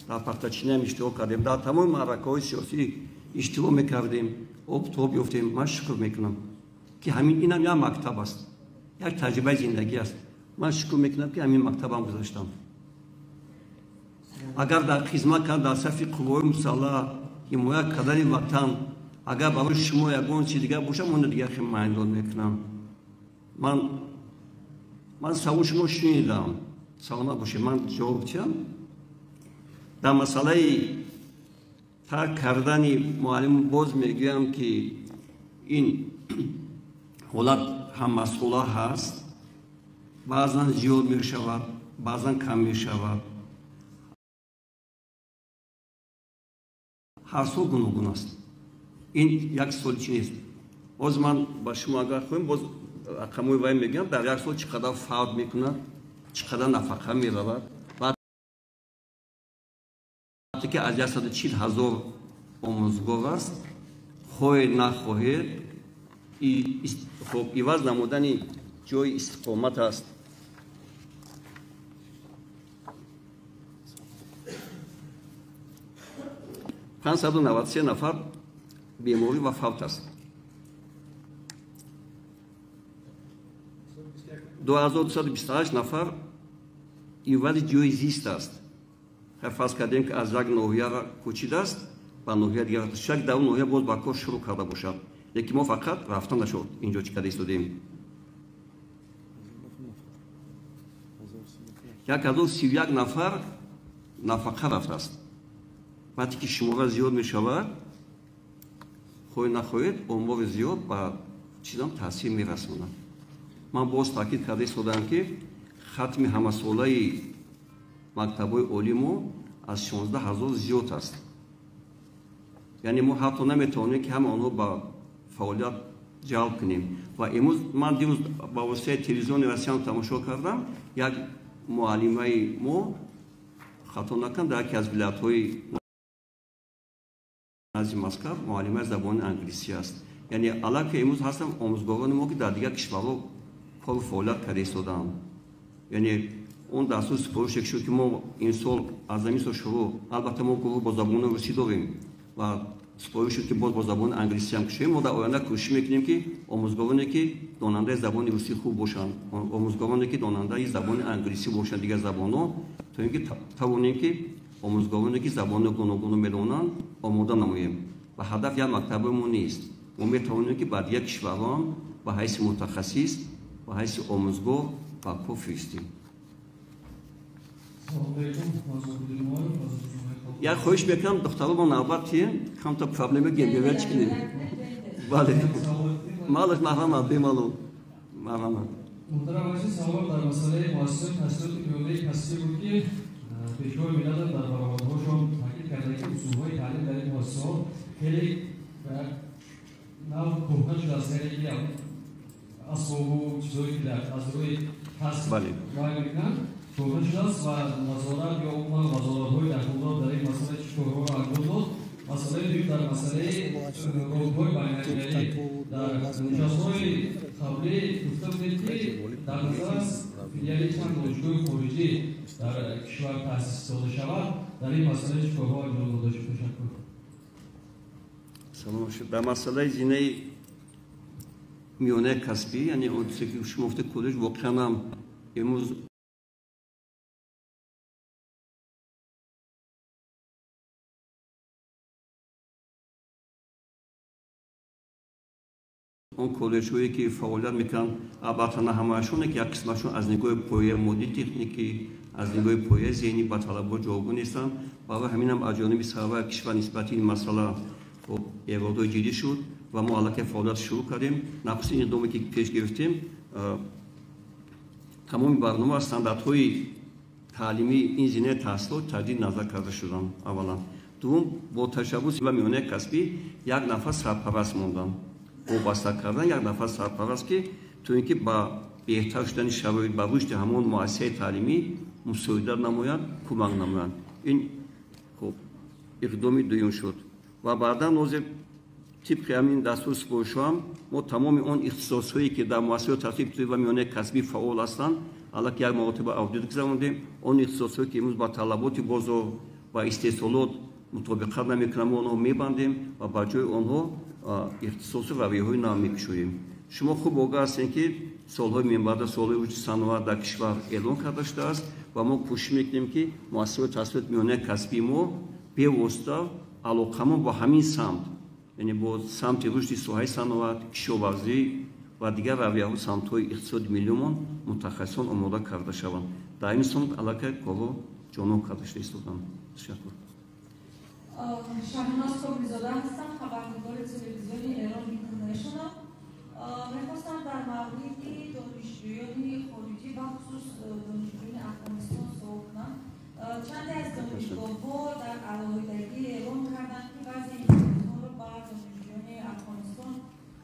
Дар пахтачиниам иштирок кардем, дар тамоми маъракаҳои сиёсӣ иштирок мекардем, об тоб ёфтем. Ман шукр мекунам, ки ҳамин инам як мактаб аст, як таҷрибаи зиндагӣ аст. Ман шукр мекунам, ки ҳамин мактабам гузаштам. Агар дар хизмат кардан дар сафи қувваҳои мусаллаҳ, ҳимоя кардани ватан, агар барои шумо ягон чиз дигар бошад, ман дигар хеле майндон мекунам. Ман савол шумо шунидам, саломат бошед, ман ҷавоб диҳам. Дар масъалаи тарк кардани муаллим боз мегӯям, ки ин ҳолат ҳамасола ҳаст, баъзан зиёд мешавад, баъзан кам мешавад. Ҳар сол гуногун аст. Ин як соли чи нест. Боз ман ба шумо агар хоҳем, боз рақамҳои вай мегӯям, дар як сол чӣ қадар фавт мекунад, чӣ қадар нафақа меравад. Вақте ки аз 140 ҳазор омӯзгор аст, хоҳед нахоҳед, хоб иваз намудани ҷои истиқомат аст. 593 нафар беморӣ ва фавт аст. 2228 нафар ивази ҷои зист аст. Фарз кардем, ки аз як ноҳия кӯчидааст ба ноҳияи дигар, шак дар он ноҳия боз ба кор шурӯъ карда бошад, лекин мо фақат рафтан нашуд, инҷо чӣ карда истодем. 1031 нафар нафақа рафтааст. Вақте ки шумора зиёд мешавад, хоҳед нахоҳед, омори зиёд ба чизам таъсир мерасонад. Ман боз таъкид карда истодам, ки хатми ҳамасолаи мактабҳои олии мо аз 16 ҳазор зиёд аст. Яъне мо ҳатто наметавонем, ки ҳама онҳо ба фаъолият ҷалб кунем. Ва имрӯз ман дирӯз ба воситаи телевизиони Россиям тамошо кардам, як муаллимаи мо, хато накунам, дар яке аз вилоятҳои назди Москва муаллимаи забони англисӣ аст. Яъне аллакай имрӯз ҳастанд омӯзгорони мо, ки дар дигар кишварҳо кору фаъолият карда истодаанд. Яъне он дастур супорише шуд, ки мо ин сол аз ҳамин сол шурӯъ, албатта мо гурӯҳ бо забони русӣ дорем ва супориш шуд, ки боз бо забони англисӣ ҳам кушоем. Мо дар оянда кӯшиш мекунем, ки омӯзгороне, ки донандаи забони русӣ хуб бошанд, омӯзгороне, ки донандаи забони англисӣ бошанд, дигар забонҳо, то ин ки тавонем, ки омӯзгороне, ки забони гуногунро медонанд, омода намоем. Ва ҳадаф як мактаби мо нест. Мо метавонем, ки ба дигар кишварҳо ҳам ба ҳайси мутахассис, ба ҳайси омӯзгор ба кор фиристем. Як хоҳиш мекунам, духтаро, мо навбат тием, камта проблема гембевер чӣ кунем. Бале, малаш, марҳамат, бемалол, марҳамат. Муҳтарам вазир, савол дар масъалаи муассисаи таҳсилоти миёнаи касбӣ буд, ки пешвои миллат дар баромадҳошон таъкид карда, ки усулҳои таълим дар ин муассисаҳо хеле нав кӯҳна шудааст, яъне ки асбобу чизҳое, ки аз рӯи касб вай мекунанд, кӯҳна шудааст ва назорат ё умуман вазоратҳои дахлдор дар ин масъала чӣ корҳоро анҷом дод. Масъалаи дуюм дар масъалаи роҳҳои байналмилалӣ. Дар нишастҳои қаблӣ гуфта будед, ки дар назар аст филиали чанд донишгоҳи хориҷӣ дар кишвар таъсис дода шавад. Дар ин масъала чӣ корҳо анҷом дода шуд? Ташаккур. Салом бошед. Дар масъалаи зинаи миёнаи касбӣ, яъне он чизе, ки шумо гуфтед, коллеҷ, воқеан ҳам имрӯз он коллеҷҳое, ки фаъолият мекунанд, албатта на ҳамаашон, ки як қисмашон аз нигоҳи пояи моддии техникӣ, аз нигоҳи пояи зеҳнӣ ба талабот ҷавобгӯ нестанд. Барои ҳаминам аз ҷониби сарвари кишвар нисбати ин масъала эродҳои ҷиддӣ шуд ва мо аллакай фаъолият шурӯъ кардем. Нахустин иқдоме, ки пеш гирифтем, тамоми барнома стандартҳои таълимии ин зинаи таҳсилот таҷдид назар карда шуданд аввалан. Дуввум, бо ташаббуси ва миёнаи касбӣ як нафар сарпараст монданд, вобаста кардан як нафар сарпараст, ки то ин ки ба беҳтар шудани шароит, ба рушди ҳамон муассисаи таълимӣ мусоидат намояд, кӯмак намояд. Ин хуб иқдоми дуюм шуд. Ва баъдан ҳозир тибқи ҳамин дастур супоришҳоам мо тамоми он ихтисосҳое, ки дар муассисаҳои таҳсилоти ва миёнаи касбӣ фаъол ҳастанд, аллакай як маротиба аудит гузарондем. Он ихтисосҳое, ки имрӯз ба талаботи бозор, ба истеҳсолот мутобиқат намекунанд, мо онҳо мебандем ва ба ҷои онҳо ихтисосу равияҳои нав мекушоем. Шумо хуб огаҳ ҳастем, ки солҳои минбаъда солҳои рушди саноат дар кишвар эълон карда шудааст ва мо кӯшиш мекунем, ки муассисаҳои таҳсилоти миёнаи касбии мо бевосита алоқамон бо ҳамин самт, яъне бо самти рушди соҳаи саноат, кишоварзӣ ва дигар равияҳо, самтҳои иқтисоди миллиумон мутахассисон омода карда шаванд. Дар ин самт аллакай корҳо ҷонон карда шуда истоданд. Ташаккур. Шаҳноз Собирзода ҳастам, хабарнигори телевизиони Эрон Интернешнал. Мехостам дар мавриди донишҷӯёни хориҷӣ, бахусус донишҷӯёни Афғонистон суол кунам. Чанде аз донишгоҳҳо дар алоҳидагӣ эълон карданд, ки баъзе имтиёзҳоро ба донишҷӯёни Афғонистон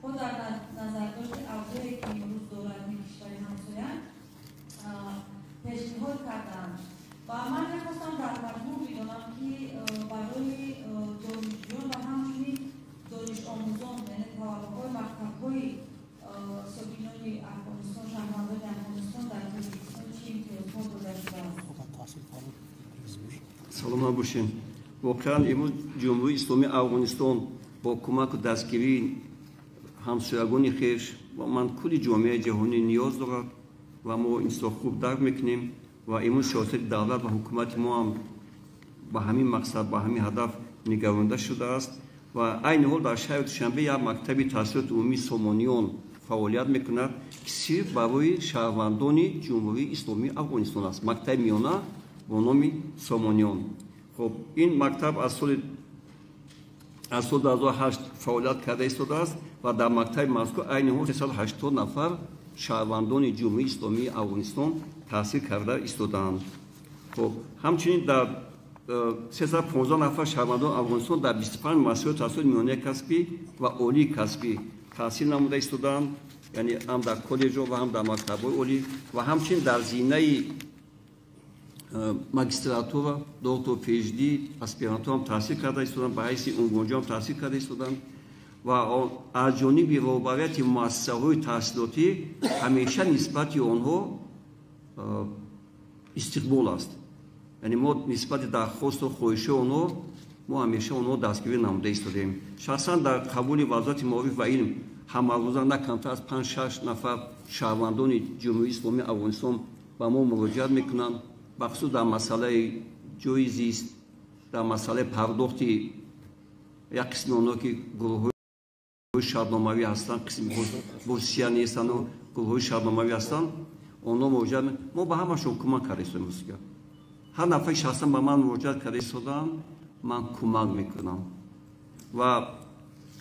бо дар назардошти авзое, ки имрӯз дорад ин кишвари ҳамсоя, пешниҳод карданд. Ва ман мехостам дар маҷмӯъ бидонам, ки барои донишҷӯён ва ҳамчунин донишомӯзон, яъне талабаҳои мактабҳои сокинони Афғонистон, шаҳрвандони Афғонистон дар Тоҷикистон чӣ имтиёзҳо дода шудааст? Саломат бошед. Воқеан, имрӯз Ҷумҳурии Исломии Афғонистон бо кӯмаку дастгирии ҳамсоягони хеш ва ман кулли ҷомеаи ҷаҳонӣ ниёз дорад ва мо ин чизро хуб дарк мекунем ва имрӯз сиёсати давлат ва ҳукумати мо ҳам ба ҳамин мақсад, ба ҳамин ҳадаф нигаронда шудааст. Ва айни ҳол дар шаҳри Душанбе як мактаби таҳсилоти умумии Сомониён фаъолият мекунад, ки сирф барои шаҳрвандони Ҷумҳурии Исломии Афғонистон аст. Мактаби миёна бо номи Сомониён. Хоб, ин мактаб аз соли 2008 фаъолият карда истодааст ва дар мактаби мазкур айни ҳол 380 нафар шаҳрвандони Ҷумҳурии Исломии Афғонистон таҳсил карда истодаанд. Хоб, ҳамчунин дар 315 нафар шаҳрвандони Афғонистон дар 25 муассисаҳои таҳсилоти миёнаи касбӣ ва олии касбӣ таҳсил намуда истодаанд, яъне ҳам дар коллеҷҳо ва ҳам дар мактабҳои олӣ ва ҳамчунин дар зинаи магистратура, доктор PhD, аспирантура ҳам таҳсил карда истоданд, ба ҳайси унвонҷӯ ҳам таҳсил карда истоданд ва аз ҷониби роҳбарияти муассисаҳои таҳсилотӣ ҳамеша нисбати онҳо истиқбол аст. Яъне мо нисбати дархосту хоҳишҳои онҳо мо ҳамеша онҳо дастгирӣ намуда истодаем. Шахсан дар қабули Вазорати маориф ва илм ҳамарӯза на камтар аз 5-6 нафар шаҳрвандони Ҷумҳурии Исломии Афғонистон ба мо муроҷиат мекунанд, бахусус дар масъалаи ҷои зист, дар масъалаи пардохти як қисми онҳо, ки гурӯҳҳои шартномавӣ ҳастанд, қисми босия нестанду гурӯҳҳои шартномавӣ ҳастанд, онҳо муроҷиат. Мо ба ҳамашон кӯмак карда истодаем. Ҳар нафаре шахсан ба ман муроҷиат карда истодаанд, ман кӯмак мекунам. Ва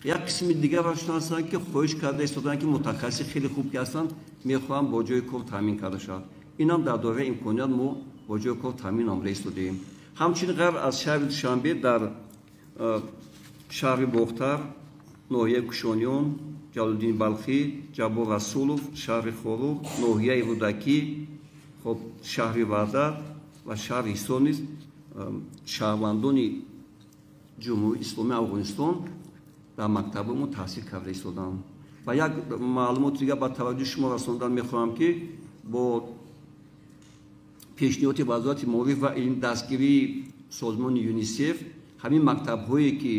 як қисми дигарашон ҳастанд, ки хоҳиш карда истодаанд, ки мутахассиси хеле хуб ки ҳастанд, мехоҳанд бо ҷои кор таъмин карда шавад. Инам дар доираи имконият мо бо ҷои кор таъмин намуда истодаем. Ҳамчунин ғайр аз шаҳри Душанбе дар шаҳри Бохтар, ноҳияи Кушониён, Ҷалолиддини Балхӣ, Ҷаббор Расулов, шаҳри Хоруғ, ноҳияи Рӯдакӣ, хоб, шаҳри Ваҳдат ва шаҳри Ҳисор низ шаҳрвандони Ҷумҳурии Исломии Афғонистон дар мактабҳои мо таҳсил карда истоданд. Ва як маълумоти дигар ба таваҷҷӯҳи шумо расондан мехоҳам, ки бо пешниҳоди Вазорати маориф ва илм, дастгирии созмони ЮНИСЕФ, ҳамин мактабҳое, ки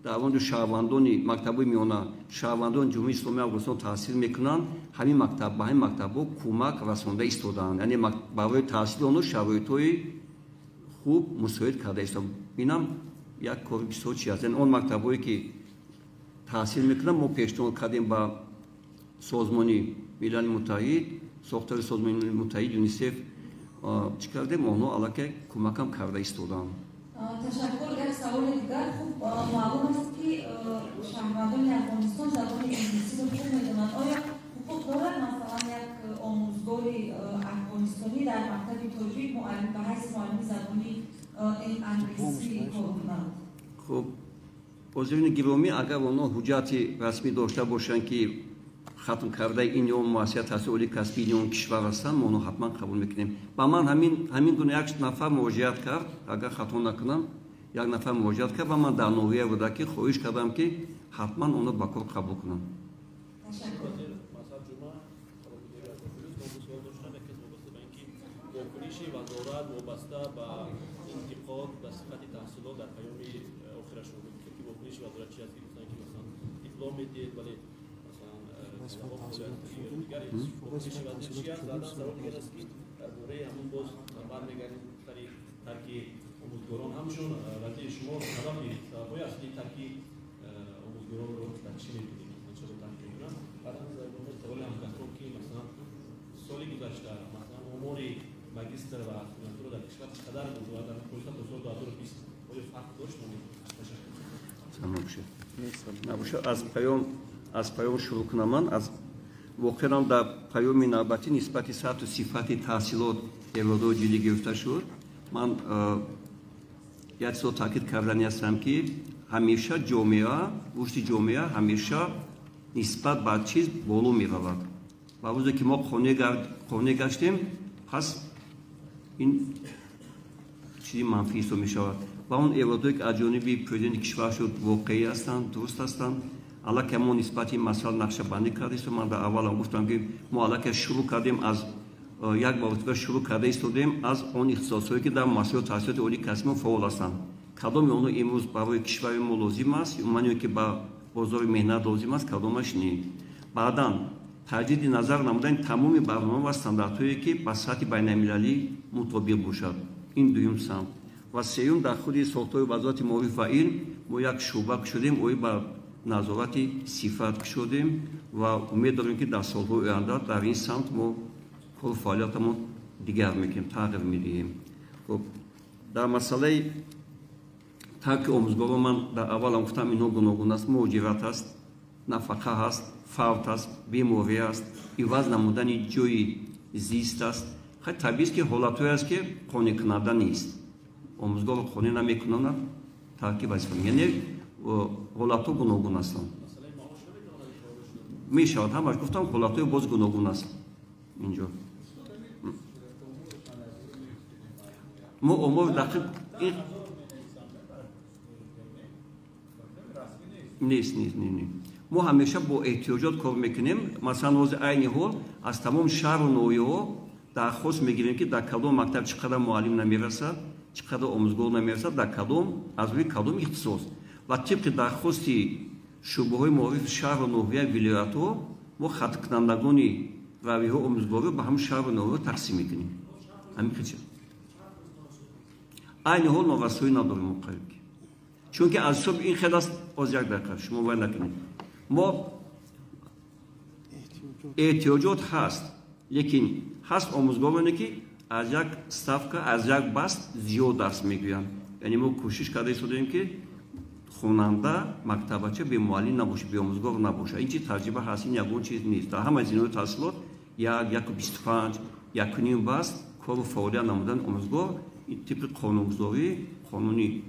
дар он ҷо шаҳрвандони мактабҳои миёна шаҳрвандони Ҷумҳурии Исломии Афғонистон таҳсил мекунанд, ҳамин мактаб ба ҳамин мактабҳо кӯмак расонда истодаанд, яъне барои таҳсили онҳо шароитҳои хуб мусоид карда истодаанд. Инам як кори бисёр чи аст. Яъне он мактабҳое, ки таҳсил мекунанд, мо пешниҳод кардем ба Созмони Милали Муттаҳид, сохтори Созмони Милали Муттаҳид, ЮНИСЕФ, чӣ кардем, онҳо аллакай кӯмакам карда истодаанд. Ташаккур. Як саволи дигар. Хуб маълум аст, ки шаҳрвандони Афғонистон забони инглисиро хуб медонанд. Оё ҳуқуқ дорад, масалан, як омӯзгори афғонистонӣ дар мактаби тоҷик муаллим ба ҳайси муаллими забони англисӣ кор кунад? Хуб, ҳозирини гиромӣ, агар онҳо ҳуҷҷати расмӣ дошта бошанд, ки хатм кардаи ин ё муассисаи таҳсили олии касбии ин ё он кишвар ҳастанд, мо онҳо ҳатман қабул мекунем. Ба ман ҳамин гуна як нафар муроҷиат кард, агар хато накунам, як нафар муроҷиат кард ва ман дар ноҳияи Рӯдакӣ хоҳиш кардам, ки ҳатман онро ба кор қабул кунам. Вокуниши вазорат вобаста ба интиқод Интиқод ба сифати таҳсилот дар паёми охирашон гуфт ки вокуниши вазорат чи аст, ки гуфтанд ки масалан диплом медиҳед, вале масалан дигар вокуниши вазир чи аст? Баъдан савол дигар аст ки дар бораи ҳамун боз бармегардем сари тарки омӯзгорон. Ҳамчун вазири шумо сабабҳои аслии тарки омӯзгоронро дар чӣ мебинед? Чаро тарк мекунанд? Баъдан саволи ҳамкасбон ки масалан соли гузашта масалан омори магистр ва аспирантура дар кишвар чӣ қадар буд ва дар муқоиса бо соли 2020 оё фарқ дошт? Набошад. Аз паём шурӯъ кунам. Ман аз воқеан дар паёми навбатӣ нисбати сатҳу сифати таҳсилот эродҳо ҷиддӣ гирифта шуд. Ман як чизо таъкид кардани ҳастам, ки ҳамеша ҷомеа, рушди ҷомеа ҳамеша нисбат ба чиз боло меравад. Ва рӯзе ки мо қонеъ гаштем, пас ин чизи манфӣ ҳисоб мешавад. Ва он эродҳое ки аз ҷониби президенти кишвар шуд воқеӣ ҳастанд, дуруст ҳастанд. Аллакай мо нисбати ин масъала нақшабандӣ кардаистем. Ман дар аввалам гуфтам, ки мо аллакай шурӯъ кардем, аз як маротиба шурӯъ карда истодем аз он ихтисосҳое ки дар муассисаҳои таҳсилоти олии касбӣ мо фаъол ҳастанд. Кадоми онҳо имрӯз барои кишвари мо лозим аст, умуман ё ки ба бозори меҳнат лозим аст, кадомаш не. Баъдан таҷдиди назар намудани тамоми барнома ва стандартҳое ки ба сатҳи байналмилалӣ мутобиқ бошад. Ин дуюм самт. Ва сеюм, дар худи сохтори вазорати маориф ва илм мо як шӯъба кушодем, оид ба назорати сифат кушодем ва умед дорем, ки дар солҳои оянда дар ин самт мо кору фаъолиятамон дигар мекунем, тағйир медиҳем. Хуб, дар масъалаи тарки омӯзгорон ман дар аввалам гуфтам, инҳо гуногун аст. Муҳоҷират аст, нафақа ҳаст, фавт аст, беморӣ аст, иваз намудани ҷои зист аст. Хай, табиист, ки ҳолатҳое аст, ки қонеъкунанда нест. Омӯзгорро қонеъ намекунанд, тарки вазифа. Яъне ҳолатҳо гуногун ҳастанд. Мешавад, ҳамаш гуфтам, ҳолатҳои боз гуногун аст инҷо. Мо омори дақиқ нест, нест, не. Мо ҳамеша бо эҳтиёҷот кор мекунем. Масалан, ҳозир айни ҳол аз тамоми шаҳру ноҳияҳо дархост мегирем, ки дар кадом мактаб чӣ қадар муаллим намерасад, чӣ қадар омӯзгор намерасад, дар кадом аз рӯи кадом ихтисос. Ва тибқи дархости шӯъбаҳои маорифи шаҳру ноҳия, вилоятҳо, мо хатмкунандагони равиҳо омӯзгориро ба ҳамун шаҳру ноҳияҳо тақсим мекунем. Ҳамин хел. Айни ҳол норасоӣ надорем мо қариб ки. Чунки аз ҳисоби ин хел аст, боз як дақиқа шумо вай накунед. Мо эҳтиёҷот ҳаст, лекин ҳаст омӯзгороне, ки аз як ставка, аз як баст зиёд дарс мегӯянд. Яъне мо кӯшиш карда истодаем, ки хонанда, мактабача бемуаллим набошад, беомӯзгор набошад. Ин чиз таҷриба ҳаст, ин ягон чиз нест. Дар ҳамаи зинои таҳсилот як, 1,25, 1,5 баст кору фаъолият намудани омӯзгор тибқи қонунгузорӣ, қонуни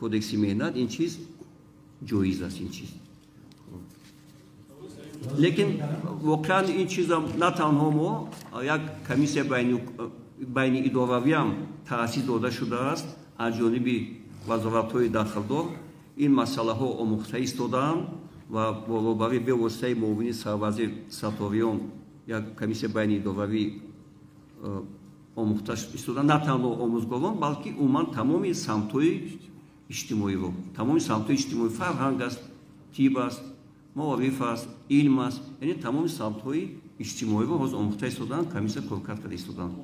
кодекси меҳнат ин чиз ҷоиз аст, ин чиз. Лекин воқеан ин чизам на танҳо мо, як комиссия байниидоравиам таъсис дода шудааст аз ҷониби вазоратҳои дахлдор. Ин масъалаҳо омӯхта истодаанд ва бо роҳбарии бевоситаи муовини сарвазир Саториён як комиссия байниидоравӣ омӯхта истода, на танҳо омӯзгорон, балки умуман тамоми самтҳои иҷтимоиро, тамоми самтҳои иҷтимоӣ, фарҳанг аст, тиб аст, маориф аст, илм аст, яъне тамоми самтҳои иҷтимоиро ҳозир омӯхта истодаанд, комиссия коркард карда истодаанд.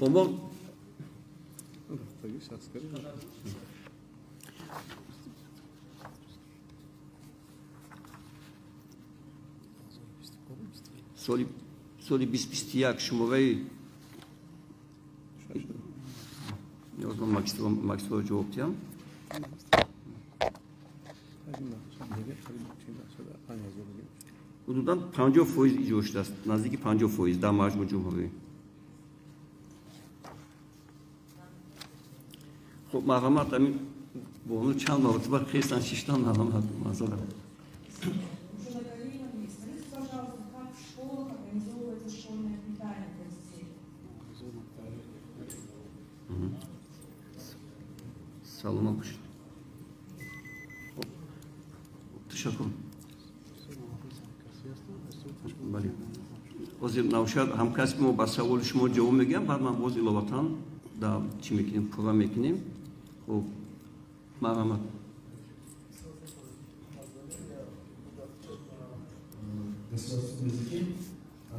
Омор соли 2021 шумораи магистро ҷавоб диҳам. Ҳудудан 50% иҷро шудааст, наздики 50% дар маҷмӯи ҷумҳурӣ. Хуб, марҳамат, ҳамин бону чанд маротиба хестан шиштан, марҳамат, манзара. Саломат бошед. Ташаккур. Бале. Ҳозир Навшад ҳамкасби мо ба саволи шумо ҷавоб мегӯям, баъд ман боз иловатан да чӣ мекунем, пурра мекунем. Хуб, марҳамат.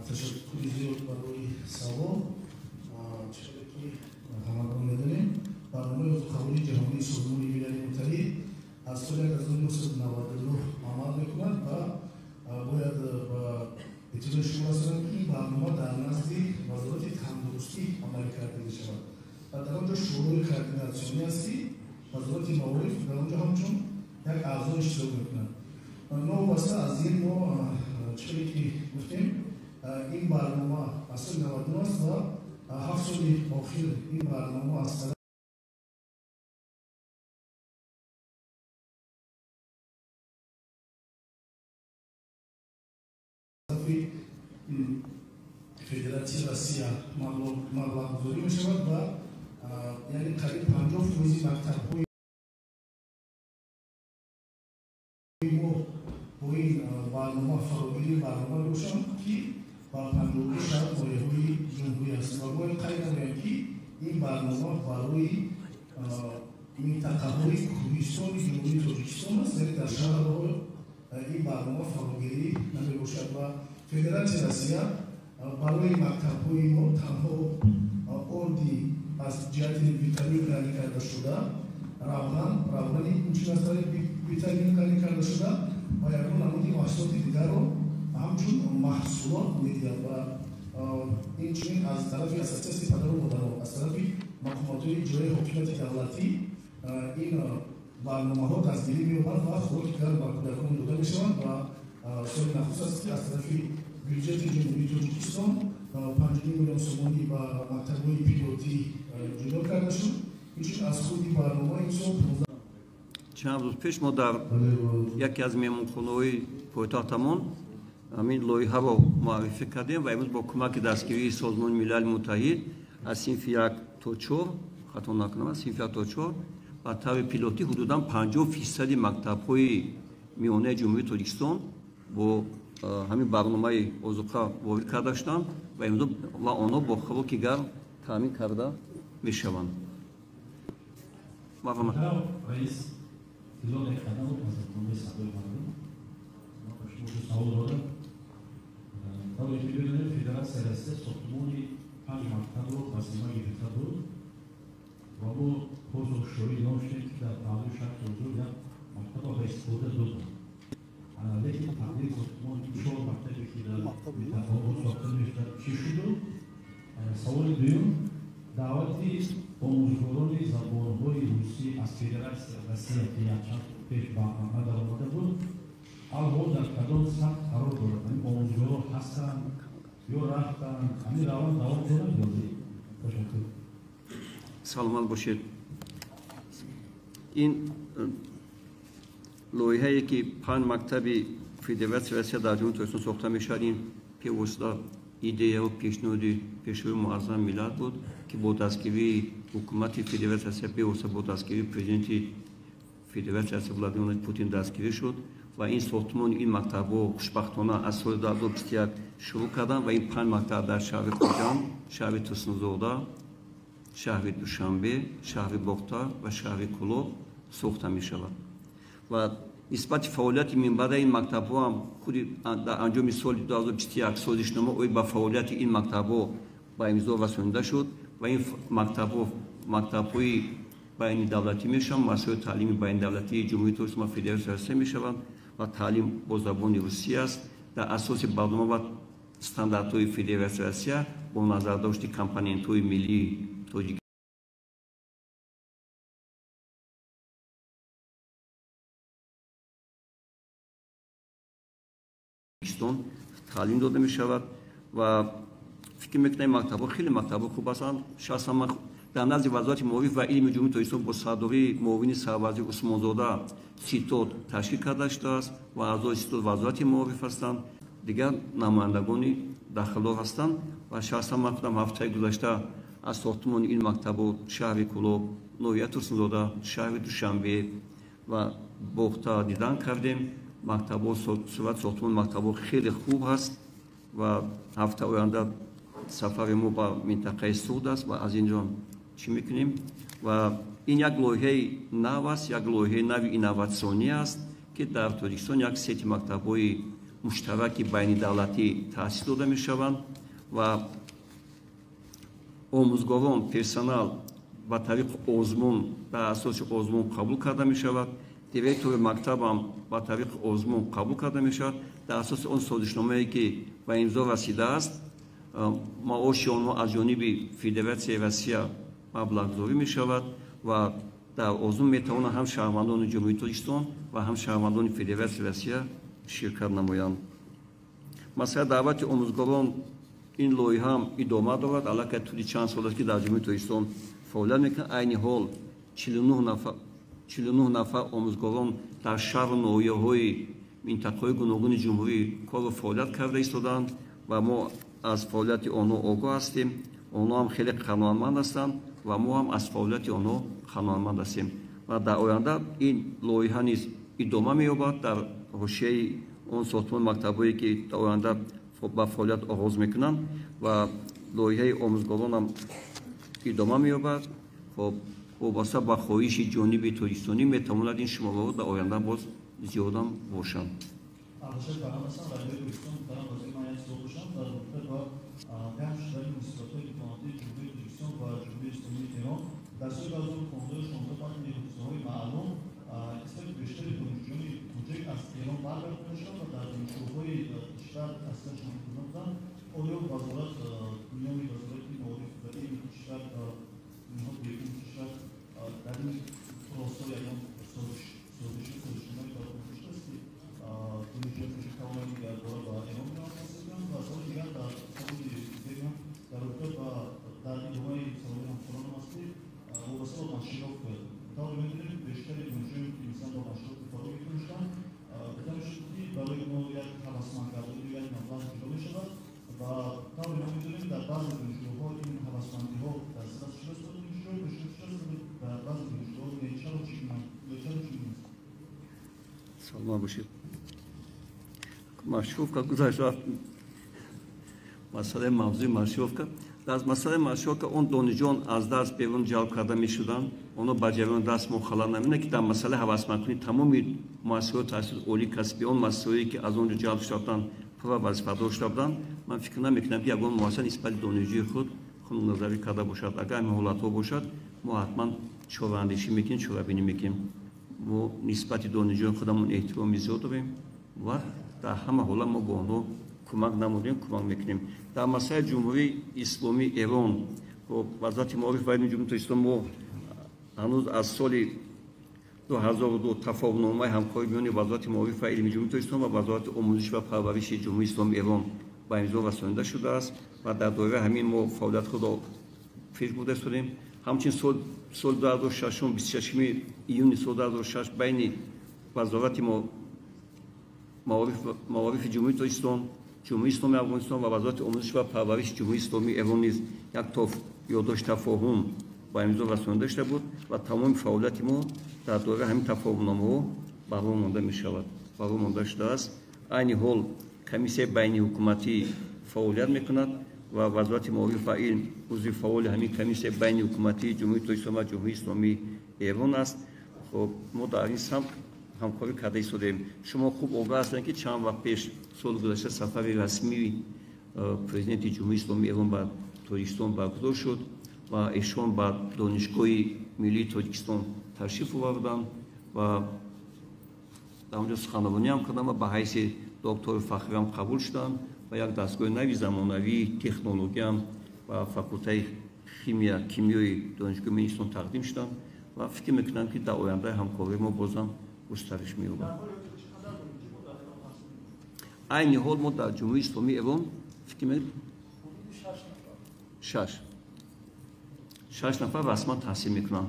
Ташаккури зиёд барои савол. Чизе ки ҳамагон медонем, барномаи озуқавории ҷаҳонии Созмони Милали Муттаҳид аз соли 1999 амал мекунад ва бояд ба иттилои шумо расонам, ки ин барнома дар назди Вазорати тандурустӣ амалӣ карда мешавад ва дар он ҷо шӯрои координатсионӣ аст, ки Вазорати маориф дар он ҷо ҳамчун як аъзо иштирок мекунад. Новобаста аз ин, мо чизе ки гуфтем, ин барнома аз соли 99 аст ва 7 соли охир ин барнома аз тарафи Федератсияи Россия маблағгузорӣ мешавад ва яъне қариб 50% мактабҳои мо бо ин барнома фарогирии барнома мебошанд, ки ба 52 шаҳр ноҳияҳои ҷумҳурӣ аст. Ва бояд қайд намоям, ки ин барнома барои минтақаҳои кӯҳистони Ҷумҳурии Тоҷикистон аст, яъне дар шаҳрҳо ин барнома фарогирӣ намебошад. Ва Федератсияи Россия барои мактабҳои мо танҳо орди аз ҷиҳати витамин ғанӣ карда шуда, равғани инчунин аз тарафи витамин ғанӣ карда шуда ва ягон намуди маҳсулоти дигарро ҳамчун маҳсулот медиҳад. Ва инчунин аз тарафи Ассотсиатсияи падару модарон, аз тарафи мақомотҳои иҷроии ҳокимияти давлатӣ ин барномаҳо дастгирӣ меёбанд ва хӯроки гарм ба кӯдакон дода мешаванд. Ва соли нахуст аст, ки аз тарафи бюҷети Ҷумҳурии Тоҷикистон 5 миллион сомонӣ ба мактабҳои пилотӣ ҷудо карда шуд. Инчунин аз худи барнома имсол чанд рӯз пеш мо дар яке аз меҳмонхонаҳои пойтахтамон ҳамин лоиҳаро муаррифӣ кардем ва имрӯз бо кӯмаки дастгирии Созмони Милали Муттаҳид аз синфи 1 то 4, хато накунам, аз синфи 1 то 4 ба таври пилотӣ ҳудудан 50% мактабҳои миёнаи Ҷумҳурии Тоҷикистон бо ҳамин барномаи озуқа ворид карда шуданд ва имрӯз ва онҳо бо хӯроки гарм таъмин карда мешаванд. Марҳамат. Раис, Тилло Қадамов аз Рӯзномаи Садои Мардум. Ман ба шумо ду савол дорам. Тавре ки медонем, Федератсияи Россия сохтмони 5 мактабро ба зимма гирифта буд ва мо посухшоӣ ном шудем, ки дар паҳлӯи шаҳри Тозур як мактабро ба истифода доданд. Лекин тақдири сохтмони 4 мактабе, ки дар минтақаҳо сохта мешуданд, чӣ шуду? Саволи дуюм, даъвати омӯзгорони забонҳои русӣ аз Федератсияи Россия, ки якчанд пеш ба амал даромада буд, алҳол дар кадом сатҳ қарор дорад? Ҳамин омӯзгорон ҳастанд ё рафтанд? Ҳамин раванд давом дорад ё не? Ташаккур. Саломат бошед. Ин лоиҳае, ки 5 мактаби Федератсияи Россия дар Ҷумҳурии Тоҷикистон сохта мешавад, ин бевосита идеяву пешниҳоди Пешвои Муаззами миллат буд, ки бо дастгирии ҳукумати Федератсияи Россия, бевосита бо дастгирии президенти Федератсияи Россия Владимир Владимирович Путин дастгирӣ шуд. Ва ин сохтмони ин мактабҳо хушбахтона аз соли 2021 шурӯъ карданд ва ин 5 мактаб дар шаҳри Хуҷанд, шаҳри Турсунзода, шаҳри Душанбе, шаҳри Бохтар ва шаҳри Кӯлоб сохта мешавад. Ва нисбати фаъолияти минбаъда ин мактабҳо ҳам худи дар анҷоми соли 2021 созишнома оид ба фаъолияти ин мактабҳо ба имзо расонида шуд ва ин мактабҳо мактабҳои байнидавлатӣ мешаванд, муассисаҳои таълими байнидавлатии Ҷумҳурии Тоҷикистон ва Федератсияи Россия мешаванд ва таълим бо забони русӣ аст дар асоси барнома ва стандартҳои Федератсияи Россия бо назардошти компонентҳои миллии Тоҷикистон таълим дода мешавад. Ва фикр мекунам, мактабҳо хеле мактабҳо хуб ҳастанд. Шахсан ман дар назди Вазорати маориф ва илми Ҷумҳурии Тоҷикистон бо сардории муовини сарвазир Усмонзода ситод ташкил карда шудааст ва аъзои ситод Вазорати маориф ҳастанд, дигар намояндагони дахлдор ҳастанд. Ва шахсан ман худам ҳафтаи гузашта аз сохтмони ин мактабҳо шаҳри Кӯлоб, ноҳияи Турсунзода, шаҳри Душанбе ва Бохтар дидан кардем. Мактабҳо, сурати сохтмони мактабҳо хеле хуб ҳаст. Ва ҳафта оянда сафари мо ба минтақаи Суғд аст ва аз инҷо чӣ мекунем. Ва ин як лоиҳаи нав аст, як лоиҳаи нави инноватсионӣ аст, ки дар Тоҷикистон як сети мактабҳои муштараки байнидавлатӣ таъсис дода мешаванд ва омӯзгорон, персонал ба тариқи озмун, дар асоси озмун қабул карда мешавад. Директори мактабам ба тариқи озмун қабул карда мешавад. Дар асоси он созишномае, ки ба имзо расидааст, маоши онҳо аз ҷониби Федератсияи Россия маблағгузорӣ мешавад ва дар озмун метавонанд ҳам шаҳрвандони Ҷумҳурии Тоҷикистон ва ҳам шаҳрвандони Федератсияи Россия ширкат намоянд. Масалан, даъвати омӯзгорон ин лоиҳа ҳам идома дорад. Аллакай тӯли чанд сол аст, ки дар Ҷумҳурии Тоҷикистон фаъолият мекунад. Айни ҳол 49 нафар омӯзгорон дар шаҳру ноҳияҳои минтақаҳои гуногуни ҷумҳурӣ кору фаъолият карда истодаанд ва мо аз фаъолияти онҳо огоҳ ҳастем. Онҳо ҳам хеле қаноатманд ҳастанд ва мо ҳам аз фаъолияти онҳо қаноатманд ҳастем. Ва дар оянда ин лоиҳа низ идома меёбад дар ҳошияи он сохтмони мактабҳое, ки дар оянда ба фаъолият оғоз мекунанд, ва лоиҳаи омӯзгорон ҳам идома меёбад. Хоб, вобаста ба хоҳиши ҷониби тоҷикистонӣ метавонад ин шумораҳо дар оянда боз зиёдам бошанд. Дар соли 2015 вақти ҳодисаҳои маълум қисмати бештари донишҷӯёни тоҷик аз Эрон баргардонида шуданд ва дар донишгоҳҳои кишвар таҳсилашон идома доданд. Оё вазорат миёни вазорати маориф ва илми кишвар ниҳод беруни кишвар дар ин росто ягон созишномае барои шудааст, ки донишҷӯёни тоҷик тавонанд дигарбора ба Эрон бираванд таҳсил кунанд? Ва саволи дигар дар саволи дигарам дар робита ба дар идомаи саволи ҳамкоронам аст, ки вобаста ба маршировка тавре медонем, бештари донишҷӯёне, ки масалан ба маршировка фаро гирифта мешуданд, гуфта мешуд, ки барои онҳо як ҳавасмандгардонӣ як маблағ ҷудо мешавад. Ва тавре мо медонем, дар баъзе донишгоҳҳо ин ҳавасмандиҳо дастрас шудааст ба донишҷӯ, пешниҳод шудааст, дар баъзе донишгоҳҳо не. Чаро чунин ё чаро чунин нест? Саломат бошед. Маршировка гузашт, рафт масъалаи мавзӯи маршировка. Дар масъалаи маршировка он донишҷӯён аз дарс берун ҷалб карда мешуданд, онҳо ба ҷараёни дарс мо халал намекунанд, ки дар масъалаи ҳавасмандкунӣ тамоми муассисаҳои таҳсилоти олии касбӣ, он муассисаҳое, ки аз он ҷо ҷалб шуда буданд, пурра вазифадор шуда буданд. Ман фикр намекунам, ки ягон муассиса нисбати донишҷӯи худ хунукназарӣ карда бошад. Агар ҳамин ҳолатҳо бошад, мо ҳатман чораандешӣ мекунем, чорабинӣ мекунем. Мо нисбати донишҷӯёни худамон эҳтироми зиёд дорем ва дар ҳама ҳолат мо бо онҳо кӯмак намудем, кӯмак мекунем. Дар масъалаи Ҷумҳурии Исломии Эрон, Вазорати маориф ва илми Ҷумҳурии Тоҷикистон мо ҳанӯз аз соли 2002 тафоҳумномаи ҳамкорӣ миёни Вазорати маориф ва илми Ҷумҳурии Тоҷикистон ва Вазорати омӯзиш ва парвариши Ҷумҳурии Исломии Эрон ба имзо расонида шудааст ва дар доираи ҳамин мо фаъолияти худро пеш бурда истодем. Ҳамчунин соли 2006, 26 июни соли 2006 байни Вазорати маорифи Ҷумҳурии Тоҷикистон, Ҷумҳурии Исломии Афғонистон ва Вазорати омӯзиш ва парвариши Ҷумҳурии Исломии Эрон низ як ёддошти тафоҳум ба имзо расонида шуда буд ва тамоми фаъолияти мо дар доираи ҳамин тафоҳумномаҳо баррӯ монда мешавад, баррӯ монда шудааст. Айни ҳол комиссияи байниҳукуматӣ фаъолият мекунад ва Вазорати маориф ва илм узви фаъоли ҳамин комиссияи байниҳукуматии Ҷумҳурии Тоҷикистон ва Ҷумҳурии Исломии Эрон аст. Хоб, мо дар ин самт ҳамкорӣ карда истодаем. Шумо хуб огоҳ ҳастед, ки чанд вақт пеш, соли гузашта, сафари расмии президенти Ҷумҳурии Исломии Эрон ба Тоҷикистон баргузор шуд ва эшон ба Донишгоҳи миллии Тоҷикистон ташриф оварданд ва дар онҷо суханрониам карданд ва ба ҳайси доктори фахриам қабул шуданд ва як дастгоҳи нави замонавии технологиям ба факултаи химия кимиёи Донишгоҳи миллии Тоҷикистон тақдим шуданд ва фикр мекунам, ки дар ояндаи ҳамкории мо бозам густариш меёбад. Айни ҳол мо дар Ҷумҳурии Исломии Эрон фикр мекунем шаш нафар расман таҳсил мекунанд.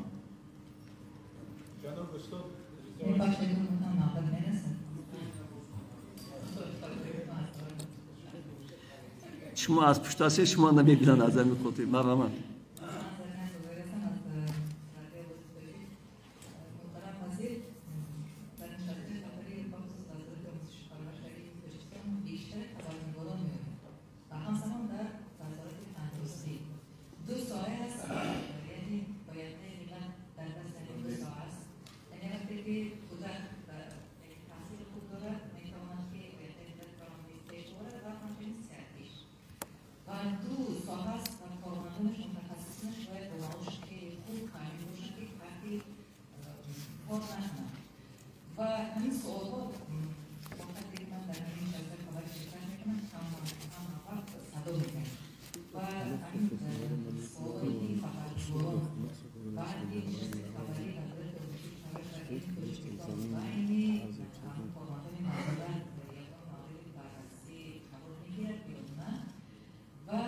Шумо аз пушт ҳастед, шумо намебинанд, аз ҳамин хотир. Марҳамат. Кор накунанд. Ва ҳамин суолҳо бо қадре ки ман дар ҳамин нишастҳои хабарӣ ширкат мекунам, ҳама вақт садо медиҳам. Ва ҳамин суолҳое ки хабаргузорон баъди нишасти хабарӣ Вазорати Тоҷикистон Тоҷикистон байни кормандони назорат ягон мавриди баррасӣ қарор мегирад ё на? Ва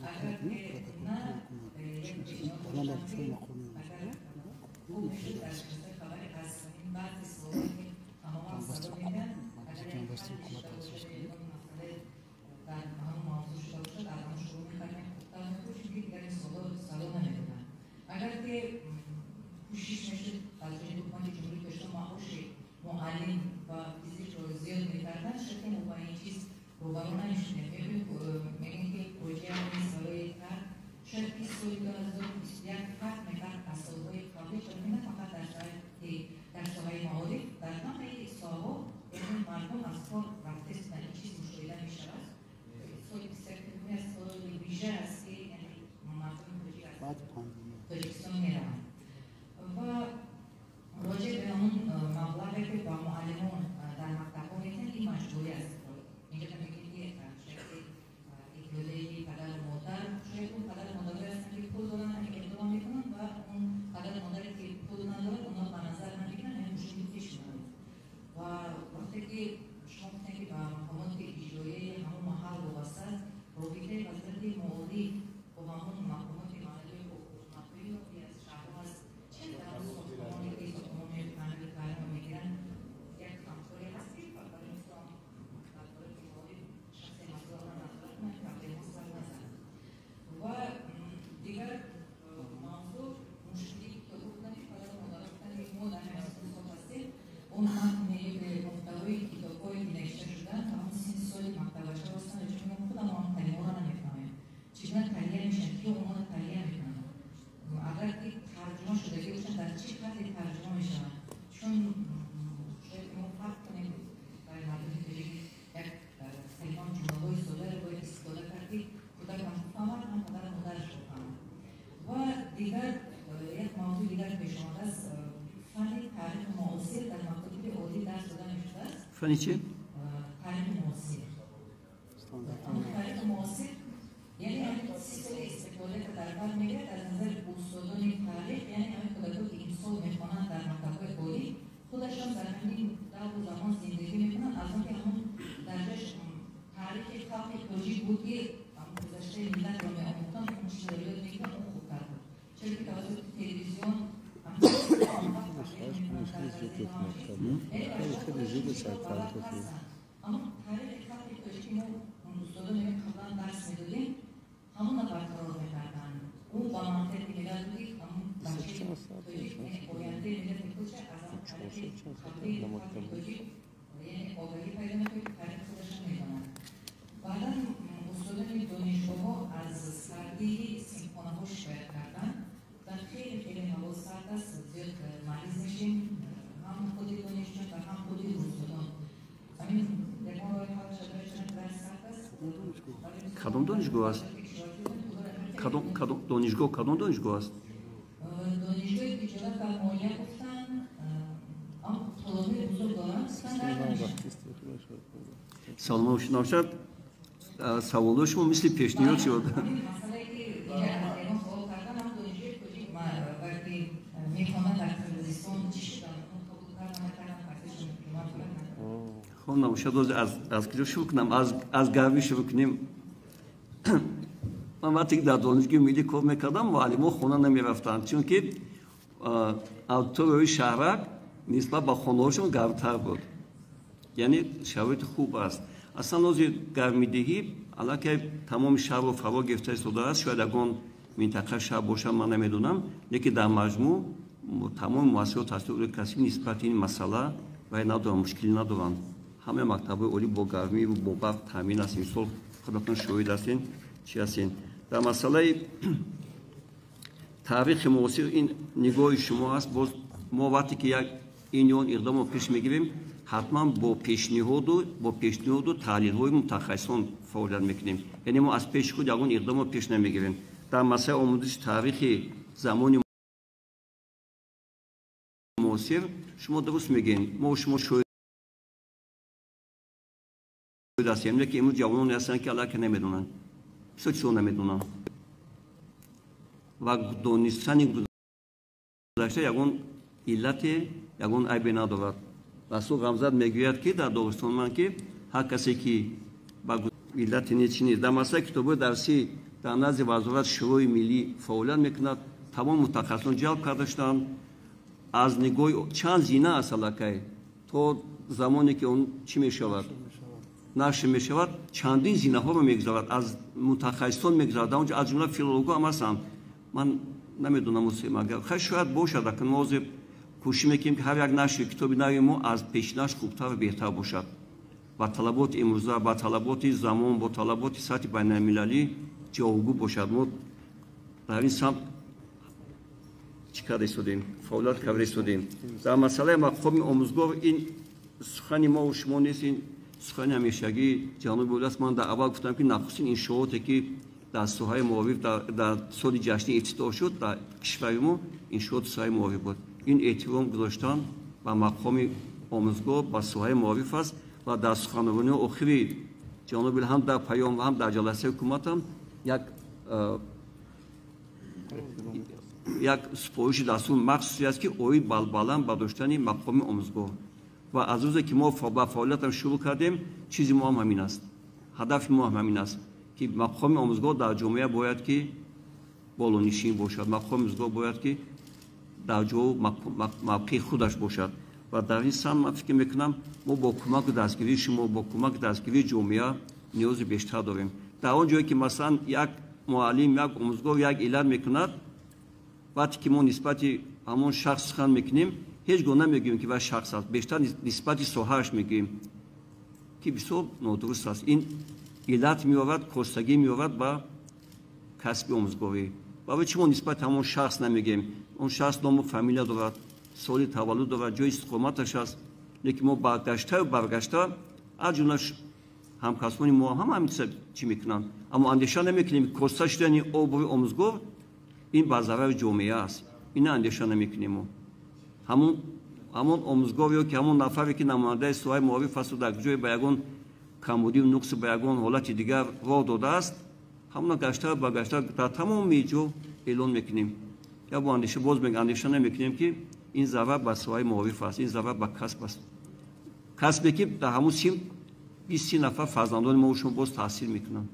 агар ки на, як пешниҳод доштам, ки агар хуб мешуд, дар нишастҳои хабарӣ аз ҳамин баъзе суолҳое ки тамоман садо медиҳанд, агар як ҳалли шуда бошад ё ягон масъалае дар ҳамон мавзӯъ шуда бошад, аз он шурӯъ мекардем, хубтар мебуд, чунки дигар ин суолҳо садо намедоданд. Агар ки кӯшиш мешуд, аз ҷониби ҳукумати Ҷумҳурии Тоҷикистон маоши муаллим ва физикро зиёд мекарданд, шояд ки мо ба ин чиз рӯбарӯ намешудем. Мегӯем, ки фоҷиа нест барои тарк. Шояд ки соли 2021 фарқ мекард аз солҳои қаблӣ, чунки на фақат дар соҳаи маориф, дар ҳамаи соҳаҳо, яъне мардум аз кор рафта истоданд, ин чиз мушоҳида мешавад. Соли 21 аз соли вижа аст, ки яъне мардуми тоҷик аз Тоҷикистон мераванд. Ва роҷеъ ба ҳамон маблағе, ки ба муаллимон дар мактабҳо медиҳанд, ин маҷбурӣ аст. Инҷо мегӯем, ки шояд ки иттиҳодияи падару модар, шояд он падару модарое ҳастанд, ки пул доранд, ҳамин иқдом мекунанд, ва он падару модаре, ки пул надорад, онҳо ба назар намегиранд, ҳамин мушкили пеш меояд. Ва вақте ки шумо гуфтем, ки ба мақомоти иҷроияи ҳамон маҳал вобаста аст, робитаи Вазорати маориф бо ҳамон мақомоти маҳаллии ҳукуматҳои ки аз шаҳрҳо аст, чӣ дар сохтмоне, ки сохтмони таъмири таълимро мегиранд, як ҳамкорӣ ҳаст, ки барои мисол Вазорати маориф шахсе масъулро назорат кунад, ки проблемҳо сар назанад? Ва дигар мавзӯъ, мушкили китобҳо буданд, ки падару модаро гуфтанд, ки мо дар ҳамин сол ҳастем, он матни муҳтавои китобҳое, ки навишта шудаанд, ҳамон синни соли мактабачаҳо ҳастанд, чун мо худамон он калимаҳоро намефаҳмем. Чӣ гуна таҳия мешаванд, ки онҳоро таҳия мекунанд? Агар ки тарҷума шудагӣ бошанд, дар чӣ ҳадде тарҷума мешаванд? Чун шояд ки мо фарқ кунем, барои мардуми тоҷик як калима, ҷумлаҳои содаро бояд истифода кард, ки кӯдак ҳам фаҳмад, ҳам падару модарашро фаҳмад. Ва дигар як мавзӯи дигар пеш омадааст: фанни таърихи муосир дар мактаби олӣ дарс дода мешудааст. Фанни чи? Таърихи муосир. Таърихи муосир, яъне ҳамин 30 соли истиқлолиятро дар бар мегирад. Аз назари устодони таърих, яъне ҳамин кӯдакое, ки имсол мехонанд дар мактабҳои олӣ, худашон дар ҳамин давру замон зиндагӣ мекунанд. Аз он ки ҳамон дарҷаш таърихи халқи тоҷик буд, ки гузаштаи миллатро меомӯхтанд, он чизро ёд мегиранд, он хубтар буд, чаро ки тавассути телевизион. Аммо таърихи халқи тоҷики мо, устодон мегӯянд, қаблан дарс медодем, ҳамона барқарор мекарданд. Ӯ ба манфиати миллат буд, ки ҳамон бачаи тоҷик, яъне ояндаи миллати худша аз ҳамон таърихи қаблии халқи тоҷик, яъне огаҳӣ пайдо мекунад, ки таърихи худашро медонад. Баъдан устодони донишгоҳҳо аз сардии синфхонаҳо шикоят карданд. Гуфтанд, хеле хеле ҳаво сард аст, зиёд мариз мешем, ҳам худи донишҷӯ ва ҳам худи устодон. Ҳамин ягон роҳи ҳал шуда, чанд дар сард аст? Кадом донишгоҳ аст? Кадом донишгоҳ, кадом донишгоҳ аст? Донишгоҳи тиҷорат ва молия гуфтанд, аммо толорҳои бузург доранд, гуфтанд. Саломат бошед. Набошад, саволҳои шумо мисли пешниҳод шуд. Масъалае, ки инҷа аз ягон савол кардан, ҳам донишҷӯи тоҷик вақте мехонад дар Қирғизистон, чӣ шуданд? Қабул кардан, накардан, таҳсилшон идома дорад? Хоб, набошад, аз куҷо шурӯъ кунам? Аз гармӣ шурӯъ кунем. Ман вақте ки дар Донишгоҳи миллӣ кор мекардам, муаллимҳо хона намерафтанд, чунки аудиторияи шаҳрак нисбат ба хонаҳошон гармтар буд, яъне шароити хуб аст. Аслан ҳозир гармидиҳӣ аллакай тамоми шаҳрро фаро гирифта истодааст. Шояд ягон минтақа шаҳр бошад, ман намедонам, лекин дар маҷмӯъ тамоми муассисаҳои таҳсилоти касбӣ нисбати ин масъала вай надоранд, мушкилӣ надоранд. Ҳамаи мактабҳои олӣ бо гармӣ, бо барқ таъмин аст. Имсол худатон шоҳид ҳастен, чӣ ҳастен. Дар масъалаи таърихи муосир, ин нигоҳи шумо аст. Боз мо вақте ки як ин ё он иқдомро пеш мегирем, ҳатман бо пешниҳоду таҳлилҳои мутахассисон фаъолият мекунем, яъне мо аз пеши худ ягон иқдомро пеш намегирем. Дар масъалаи омӯзиши таърихи замони муосир шумо дуруст мегӯед, мо шумо шоҳид ҳастем, лекин имрӯз ҷавононе ҳастанд, ки аллакай намедонанд, бисёр чизҳо намедонанд ва донистани гузашта ягон иллате, ягон айбе надорад. Расул Ғамзат мегӯяд, ки дар Доғистон ман ки ҳар касе ки ба иллати не чи нест. Дар масъалаи китобҳои дарсӣ дар назди вазорат Шӯрои миллӣ фаъолият мекунад, тамом мутахассисон ҷалб карда шуданд. Аз нигоҳи чанд зина аст аллакай то замоне ки он чӣ мешавад, нашр мешавад, чандин зинаҳоро мегузарад, аз мутахассисон мегузарад, дар он ҷо аз ҷумла филологҳо ҳам ҳастанд. Ман намедонам, агар хай шояд бошад, акн мо ҳозир кӯшиш мекунем, ки ҳар як нашри китоби нави мо аз пешинаш хубтару беҳтар бошад, ба талаботи имрӯза, ба талаботи замон, бо талаботи сатҳи байналмилалӣ ҷавобгӯ бошад. Мо дар ин самт чӣ карда истодем, фаъолият карда истодем. Дар масъалаи мақоми омӯзгор ин сухани мову шумо нест, ин сухани ҳамешагии ҷаноби олӣ аст. Ман дар аввал гуфтам, ки нахустин иншооте ки дар соҳаи маориф дар соли ҷашнӣ ифтитоҳ шуд дар кишвари мо, иншооти соҳаи маориф буд. Ин эҳтиром гузоштан ба мақоми омӯзгор, ба соҳаи маориф аст ва дар суханронии охири ҷаноби ҳам дар паём ва ҳам дар ҷаласаи ҳукуматам як супориши дастур махсусе аст, ки оид ба баланд бардоштани мақоми омӯзгор. Ва аз рӯзе ки мо ба фаъолиятам шурӯъ кардем, чизи мо ҳам ҳамин аст, ҳадафи мо ҳам ҳамин аст, ки мақоми омӯзгор дар ҷомеа бояд ки болонишин бошад, мақоми омӯзгор бояд ки дар ҷову мавқеи худаш бошад. Ва дар ин самт ман фикр мекунам, мо бо кӯмаку дастгирии шумо, бо кӯмаки дастгирии ҷомеа ниёзи бештар дорем. Дар он ҷое ки масалан як муаллим, як омӯзгор як иллат мекунад, вақте ки мо нисбати ҳамон шахс сухан мекунем, ҳеҷ гоҳ намегӯем, ки вай шахс аст, бештар нисбати соҳааш мегӯем, ки бисёр нодуруст аст. Ин иллат меорад, костагӣ меорад ба касби омӯзгорӣ. Барои чӣ мо нисбати ҳамон шахс намегӯем? Он шахс ному фамилия дорад, соли таваллуд дорад, ҷои истиқоматаш аст, лекин мо баргаштаю баргашта, аз ҷумла ҳамкасбони мо ҳама ҳамин чиза чӣ мекунанд, аммо андеша намекунем, коста шудани обрӯи омӯзгор ин ба зарари ҷомеа аст. Ина андеша намекунем мо. Ҳамон омӯзгор ё ки ҳамон нафаре ки намояндаи соҳаи маориф асту дар ҷое ба ягон камбудию нуқси, ба ягон ҳолати дигар роҳ додааст, ҳамона гаштаю баргашта дар тамоми ҷо эълон мекунем. Я бо андеша боз андеша намекунем, ки ин зарар ба соҳаи маориф аст, ин зарар ба касб аст, касбе ки дар ҳамон сим 20-30 нафар фарзандони мо шумо боз таҳсил мекунанд.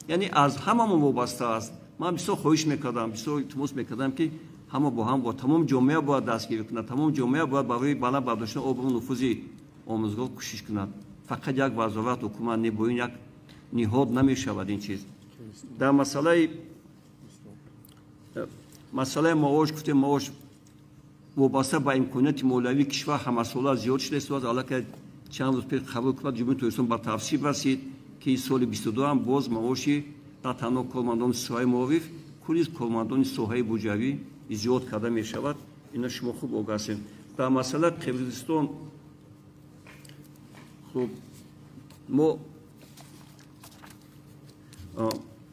Яъне аз ҳамамон вобаста аст. Ман бисёр хоҳиш мекардам, бисёр илтимос мекардам, ки ҳама бо ҳам, бо тамоми ҷомеа бояд дастгирӣ кунад, тамоми ҷомеа бояд барои баланд бардоштани обрӯ нуфузи омӯзгор кӯшиш кунад. Фақат як вазорат, ҳукумат не, бо ин як ниҳод намешавад ин чиз. Дар масъалаи маош гуфтем, маош вобаста ба имконияти молиявии кишвар ҳамасола зиёд шуда истодааст. Аллакай чанд рӯз пеш қабул ҳукумат Ҷумҳурии Тоҷикистон ба тавсиб расид, ки соли 22 ҳам боз маоши на танҳо кормандони соҳаи маориф, кулли кормандони соҳаи буҷавӣ зиёд карда мешавад. Ина шумо хуб огаҳ ҳастед. Дар масъалаи Қирғизистон, хуб, мо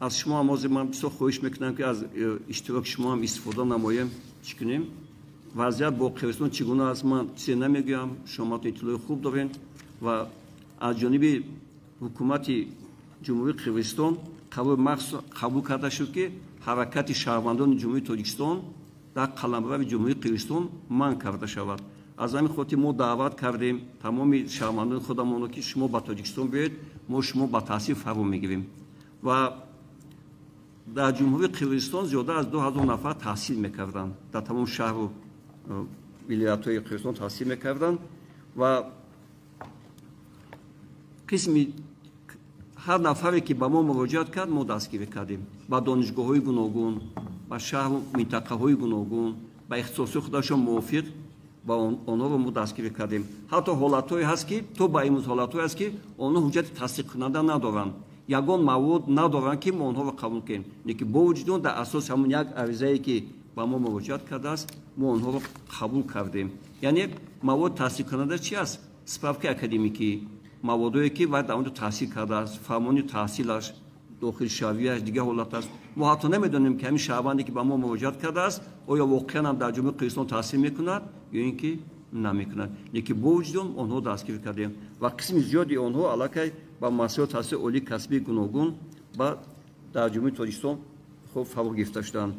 аз шумо ҳам ҳозир ман бисёр хоҳиш мекунам, ки аз иштироки шумо ҳам истифода намоем. Чӣ кунем? Вазъият бо Қирғизистон чӣ гуна аст, ман чизе намегӯям, шумо иттилои хуб доред. Ва аз ҷониби ҳукумати Ҷумҳурии Қирғизистон қарори махсус қабул карда шуд, ки ҳаракати шаҳрвандони Ҷумҳурии Тоҷикистон дар қаламрави Ҷумҳурии Қирғизистон манъ карда шавад. Аз ҳамин хотир мо даъват кардем тамоми шаҳрвандони худамонро, ки шумо ба Тоҷикистон биёед, мо шумо ба таҳсил фаро мегирем. Ва дар Ҷумҳурии Қирғизистон зиёда аз 2000 нафар таҳсил мекарданд, дар тамоми шаҳру вилоятҳои Қирғизистон таҳсил мекарданд. Ва қисми ҳар нафаре ки ба мо муроҷиат кард, мо дастгирӣ кардем ба донишгоҳҳои гуногун, ба шаҳру минтақаҳои гуногун, ба ихтисоси худашон мувофиқ ба онҳоро мо дастгирӣ кардем. Ҳатто ҳолатҳое ҳаст, ки то ба имрӯз ҳолатҳое ҳаст, ки онҳо ҳуҷҷати тасдиқкунанда надоранд, ягон мавод надоранд, ки мо онҳоро қабул кунем, лекин бо вуҷуди он дар асоси ҳамон як аризае ки ба мо муроҷиат кардааст, мо онҳоро қабул кардем. Яъне мавод тасдиқкунанда чи аст? Справкаи академикӣ, маводое ки вай дар он ҷо таҳсил кардааст, фармони таҳсилаш, дохилшавиаш дигар ҳолат аст. Мо ҳатто намедонем, ки ҳамин шаҳрванде, ки ба мо муроҷиат кардааст, оё воқеан ҳам дар Ҷумҳурии Қирғизистон таҳсил мекунад ё ин ки намекунад. Лекин бо вуҷуди он онҳо дастгир кардем ва қисми зиёди онҳо аллакай ба муассисаҳои таҳсили олии касбии гуногун ба дар Ҷумҳурии Тоҷикистон хуб фаро гирифта шуданд.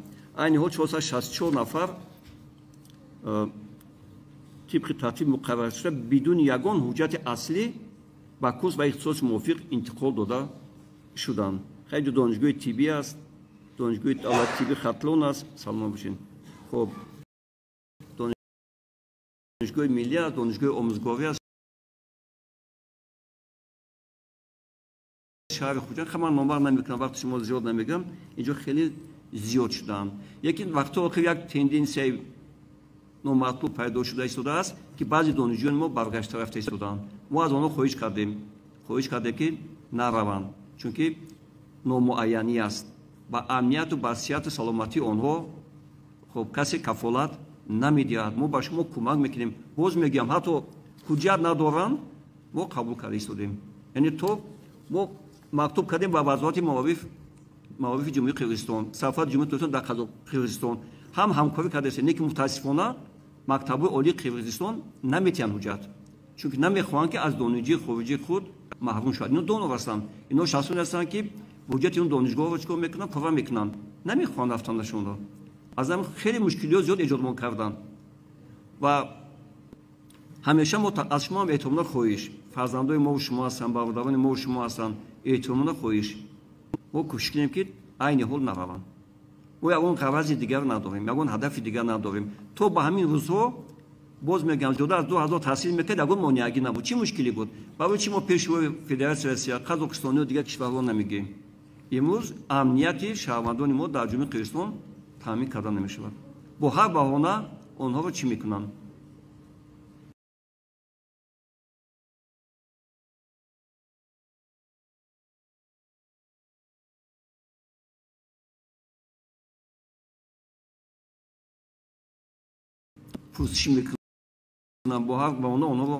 Айни ҳол 464 нафар тибқи тартиби муқарраршуда бидуни ягон ҳуҷҷати аслӣ ба курс ва ихтисоси мувофиқ интиқол дода шуданд. Хеле донишгоҳи тиббӣ аст, донишгоҳи давлати тиббии Хатлон аст, саломат бошед. Хуб, донишгоҳи миллӣ аст, донишгоҳи омӯзгорӣ аст, шаҳри Хуҷанд. Ман номбар намекунам, вақти шумо зиёд намегӯям, инҷо хеле зиёд шудаанд. Лекин вақтҳо охир як тенденсияи номатлуб пайдо шуда истодааст, ки баъзе донишҷӯёни мо баргашта рафта истодаанд. Мо аз онҳо хоҳиш кардем, ки нараванд, чунки номуайянӣ аст. Ба амнияту ба сиҳату саломатии онҳо хуб касе кафолат намедиҳад. Мо ба шумо кӯмак мекунем. Боз мегӯям, ҳатто ҳуҷҷат надоранд, мо қабул карда истодем. Яъне то мо мактуб кардем ба вазорати маорифи Ҷумҳурии Қирғизистон, сафорати Ҷумҳурии Тоҷикистон дар Қирғизистон ҳам ҳамкорӣ кардаистем, лекин мутаассифона мактабҳои олии Қирғизистон наметиҳанд ҳуҷҷат, чунки намехоҳанд, ки аз донишҷӯи хориҷии худ маҳрум шавад. Ино донор ҳастанд, ино шахсоне ҳастанд, ки ҳуҷҷати он донишгоҳро чикор мекунанд, пурра мекунанд, намехоҳанд рафтанашонро. Аз ҳамин хеле мушкилиҳо зиёд эҷод карданд. Ва ҳамеша мо аз шумо ҳам эҳтиромона хоҳиш, фарзандои мову шумо ҳастанд, бародарони мову шумо ҳастанд, эҳтиромона хоҳиш, мо кӯшиш кунем, ки айни ҳол нараванд. Мо ягон ғарази дигар надорем, ягон ҳадафи дигар надорем. То ба ҳамин рӯзҳо, боз мегӯям, зиёда аз 2000 таҳсил мекард, ягон монеагӣ набуд. Чӣ мушкилӣ буд? Барои чӣ мо пешвои Федератсияи Россия, Қазоқистониё, дигар кишварҳо намегӯем? Имрӯз амнияти шаҳрвандони мо дар Ҷумҳурии Қирғизистон таъмин карда намешавад. Бо ҳар баҳона онҳоро чӣ мекунанд? Пурсиш мекунанд, бо ҳар баҳона онҳоро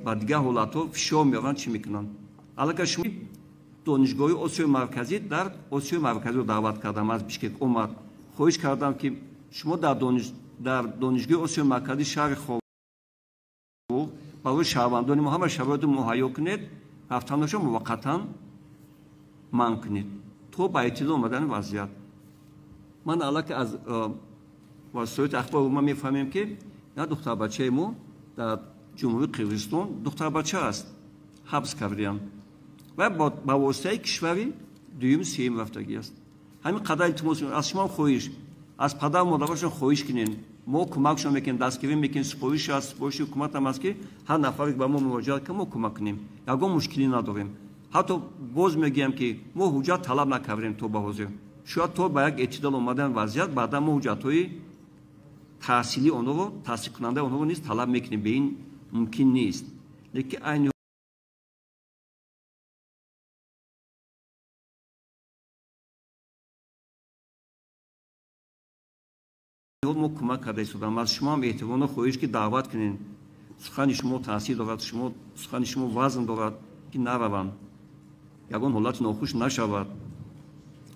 ба дигар ҳолатҳо фишор меоранд, чӣ мекунанд. Аллакай шумо донишгоҳи Осиёи Марказӣ дар Осиёи Марказиро даъват кардам, аз Бишкек омад. Хоҳиш кардам, ки шумо дар донишгоҳи Осиёи Марказӣ шаҳри Ховур барои шаҳрвандони мо ҳама шароитро муҳайё кунед, рафтанашон муваққатан манъ кунед то ба эътидол омадани вазъият. Ман аллакай аз васоити ахбори ма мефаҳмем, ки як духтарбачаи мо дар Ҷумҳурии Қирғизистон, духтарбача аст, ҳабс кардиям ва ба воситаи кишвари дуюм, сеюм рафтагӣ аст. Ҳамин қадар илтимос аз шумо, хоҳиш, аз падару модарашон хоҳиш кунем, мо кӯмакшон мекунем, дастгирӣ мекунем. Супориш аст, супориши ҳукуматам аст, ки ҳар нафаре ба мо муроҷиат кунад, мо кӯмак кунем. Ягон мушкилӣ надорем. Ҳатто боз мегӯям, ки мо ҳуҷҷат талаб накардем то ба ҳозир. Шояд то ба як эътидол омадан вазъият, баъдан мо ҳуҷҷатҳои таҳсилии онҳоро, таҳсилкунандаи онҳоро низ талаб мекунем, бе ин мумкин нест. Лекин айни ҳол мо кӯмак карда истодам. Аз шумо ҳам эҳтиромона хоҳиш, ки даъват кунед, сухани шумо таъсир дорад, шумо сухани шумо вазн дорад, ки нараванд, ягон ҳолати нохуш нашавад.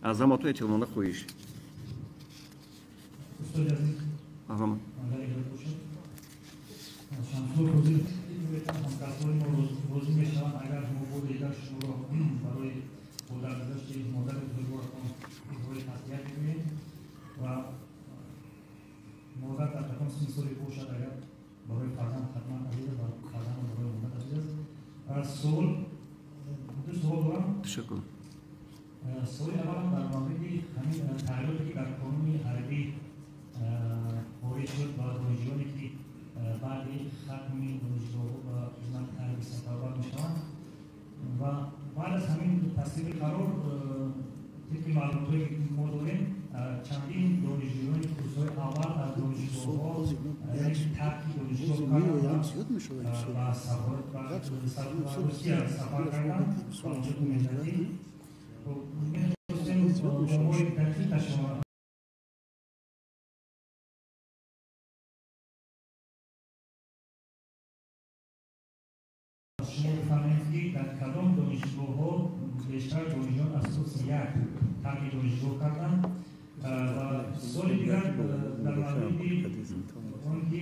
Аз ҳаматон эҳтиромона хоҳиш. Марҳамат. Шамсулло Фозил, ҳамкасбони мо розӣ мешаванд, агар мо бори дигар шуморо барои бо даргузашти модари бузургворатон изҳори таслият мекунем. Ва модар дар кадом синни соли бошад, агар барои фарзанд ҳатман азиз аст ва фарзанд барои модар азиз аст. Суол, ду суол дорам. Ташаккур. Суоли аввалам дар мавриди ҳамин тағйироте, ки дар қонуни ҳарбӣ ворид шуд ва донишҷӯёне, ки баъди хатми донишгоҳҳо ба хизмати ҳарбӣ сафарбар мешаванд. Ва баъд аз ҳамин тасдиқи қарор, тибқи маълумотҳое, ки мо дорем, чандин донишҷӯёни курсҳои аввал аз донишгоҳҳо тарки донишгоҳ карданд ва Русия сафар карданд ба муҷоди меҳнатӣ. Мехостем омори дақиқашро аз шумо бифаҳмем, ки дар кадом донишгоҳҳо бештар донишҷӯён аз курси як тарки донишгоҳ карданд. Ва суоли дигар дар мавриди он ки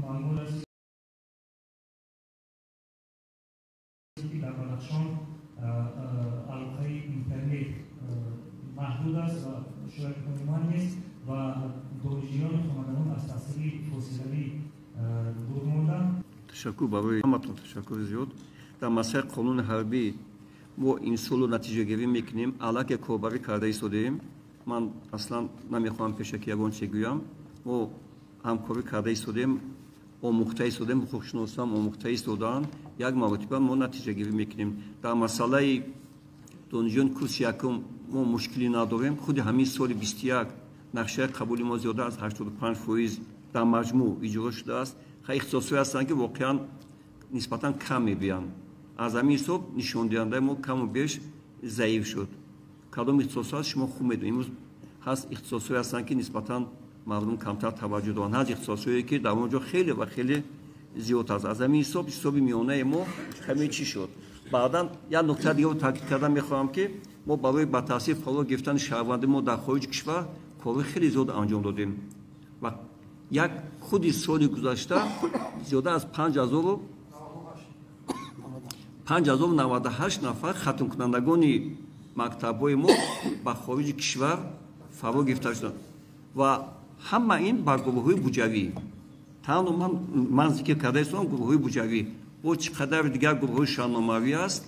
маълум аст, ки дар Бадахшон алоқаи интернет маҳдуд аст ва шояд умуман нест ва донишҷӯёну хонандагон аз таҳсили фосилавӣ дур монданд. Ташаккур барои ҳаматон, ташаккури зиёд. Дар масъалаи қонуни ҳарбӣ мо имсолу натиҷагирӣ мекунем, аллакай корбарӣ карда истодаем. Ман аслан намехоҳам пешаки ягон чизе гӯям. Мо ҳамкорӣ карда истодаем, омӯхта истодаем, ҳуқуқшиносам омӯхта истодаанд. Як маротиба мо натиҷагирӣ мекунем. Дар масъалаи донишҷӯёни курси якум мо мушкилӣ надорем. Худи ҳамин соли 21 нақшаи қабули мо зиёда аз 85% дар маҷмӯъ иҷро шудааст. Ихтисосҳое ҳастанд, ки воқеан нисбатан кам мебиёнд. Аз ҳамин ҳисоб нишондиҳандаи мо каму беш заиф шуд. Кадом ихтисосҳо аст, шумо хуб медонед. Имрӯз ҳаст ихтисосҳое ҳастанд, ки нисбатан мардум камтар таваҷҷӯҳ доранд. Ҳаст ихтисосҳое, ки дар он ҷо хеле ва хеле зиёд аст. Аз ҳамин ҳисоб ҳисоби миёнаи мо каме чӣ шуд. Баъдан як нуктаи дигарро таъкид кардан мехоҳам, ки мо барои ба таҳсил фаро гирифтани шаҳрванди мо дар хориҷи кишвар кори хеле зиёд анҷом додем. Ва як худи соли гузашта зиёда аз 5098 нафар хатмкунандагони мактабҳои мо ба хориҷи кишвар фаро гирифта шуданд ва ҳама ин бар гурӯҳҳои буҷавӣ. Танҳо ман зикр карда истодам гурӯҳҳои буҷавӣ. Бо чӣ қадар дигар гурӯҳҳои шаҳрномавӣ аст,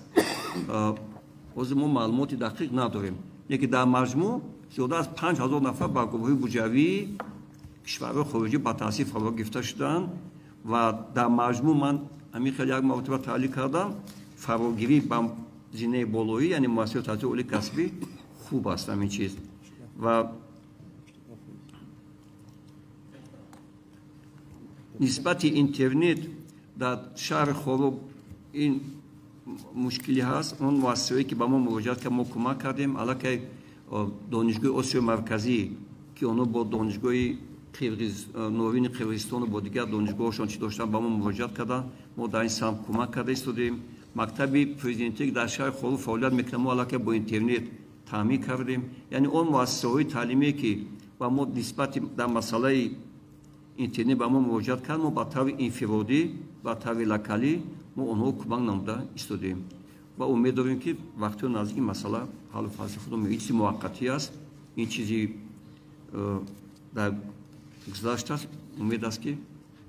ҳозир мо маълумоти дақиқ надорем. Лекин дар маҷмӯъ зиёда аз 5000 нафар бар гурӯҳҳои буҷавии кишварҳои хориҷӣ ба таҳсил фаро гирифта шуданд ва дар маҷмӯъ ман ҳамин хел як маротиба таҳлил кардам, фарогирӣ ба зинаи болоӣ, яъне муассисаи таҳсилоти олии касбӣ хуб аст ҳамин чиз. Ва нисбати интернет дар шаҳри Хороб ин мушкилӣ ҳаст. Он муассисаҳое, ки ба мо муроҷиат кард, мо кӯмак кардем. Аллакай донишгоҳи Осиёи Марказӣ, ки онҳо бо донишгоҳи Новини Қирғизистону бо дигар донишгоҳҳошон чӣ доштанд, ба мо муроҷиат карданд. Мо дар ин самт кӯмак карда истодем. Мактаби президентӣ, ки дар шаҳри Хороб фаъолият мекунад, мо аллакай бо интернет таъмин кардем. Яъне он муассисаҳои таълимие, ки ба мо нисбати дар масъалаи интернет ба мо муроҷиат кард, мо ба таври инфиродӣ, ба таври локалӣ мо онҳо кӯмак намуда истодем ва умед дорем, ки вақтҳои наздик ин масъала ҳаллу фасли худро меёбад. Ин чизи муваққатӣ аст, ин чизи дар гузашт аст. Умед аст, ки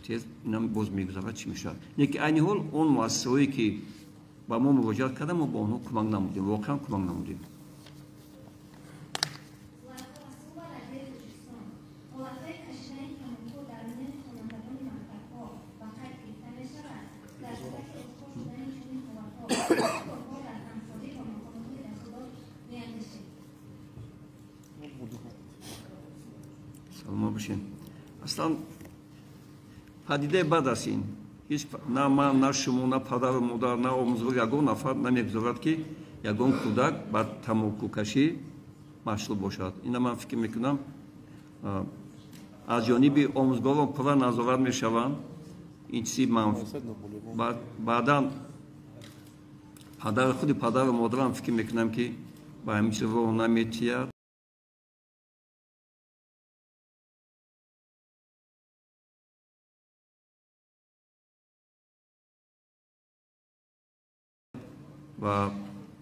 тез инам боз мегузарад, чӣ мешавад. Лекин айни ҳол он муассисаҳое, ки ба мо муроҷиат карданд, мо ба онҳо кӯмак намудем, воқеан кӯмак намудем. Саломат бошед. Аслан падидаи бад аст ин. Ҳеҷ на ман, на шумо, на падару модар, на омӯзгор, ягон нафар намегузорад, ки ягон кӯдак ба тамокукашӣ машғул бошад. Ина ман фикр мекунам, аз ҷониби омӯзгорон пурра назорат мешаванд. Ин чизи баъдан худи падару модарам фикр мекунам, ки ба ҳамин чиз роҳ наметиҳад. Ва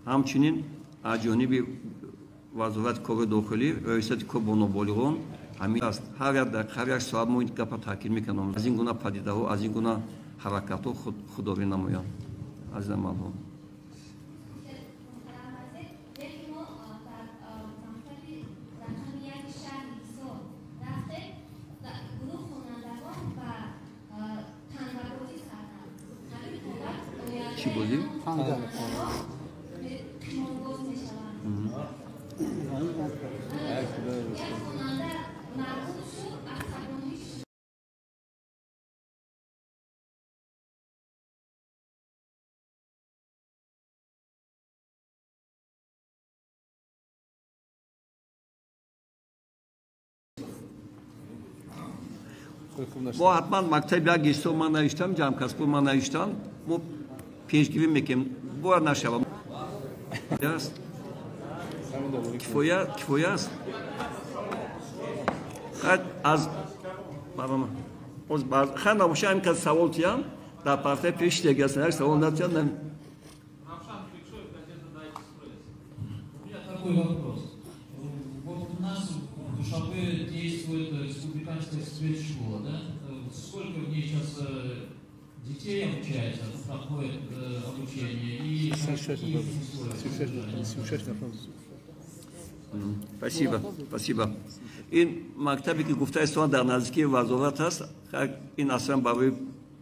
ҳамчунин аз ҷониби вазорати корҳои дохилӣ, раёсати кор бо ноболиғон ҳамин аст. Ҳар як дақиқа, ҳар як соат мо ин гапа таъкид мекунем. Аз ин гуна падидаҳо, аз ин гуна ҳаракатҳо худдорӣ намоянд. Аз ин амалҳо. Чӣ бозӣ? Мо ҳатман мактаби як ҳисоб ман навиштам, ҷамъкасбо ман навиштам. Мо Пешгирӣ мекунем, бояд нашавад. Аст. Кифоя, кифоя аст. Аз хай набоша, ҳамин кас савол тиям дар партаи пеши деги аст, як савол натиям. У меня такой вопрос. Вот у нас в Душанбе действует республиканская спецшкола, да? Сколько в ней сейчас детей обучается, проходит обучение и какие условия? Спасибо, спасибо. Ин мактабе ки гуфта истодан дар наздикии вазорат аст, ин аслан барои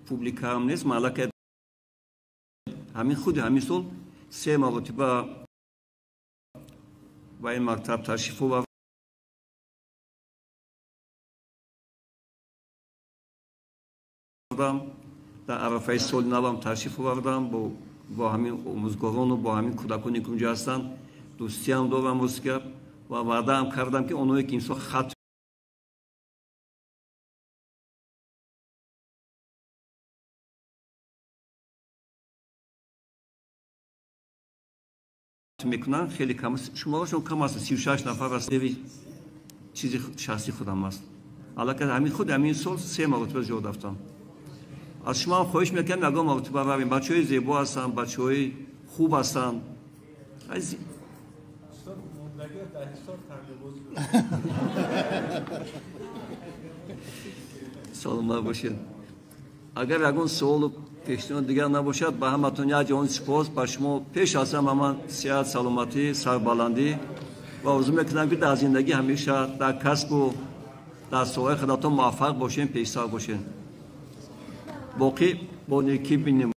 публика ҳам нест. Маълака ҳамин худи ҳамин сол се маротиба ба ин мактаб ташриф овардам, дар арафаи соли навам ташриф овардам, бо ҳамин омӯзгорону бо ҳамин кӯдаконе ки унҷо ҳастанд дӯстиам дорам ростгап ва ваъдаам кардам, ки онҳое ки имсол хатм мекунанд, хеле кам, шуморашон кам аст, 36 нафар аст. Чизи шахси худам аст. Аллакай ҳамин худ ҳамин сол се маротиба зиёд рафтам. Аз шумо ҳам хоҳиш мекунам, ягон маротиба равем. Бачаҳои зебо ҳастанд, бачаҳои хуб ҳастанд. Саломат бошед. Агар ягон суолу пешниҳод дигар набошад, ба ҳаматон як ҷаҳон сипос. Ба шумо пеш аз ҳама ман сиҳат, саломатӣ, сарбаландӣ ва орзу мекунам, ки дар зиндагӣ ҳамеша дар касбу дар соҳаи худатон муваффақ бошед, пешсар бошед. Боқӣ бо некӣ бинем.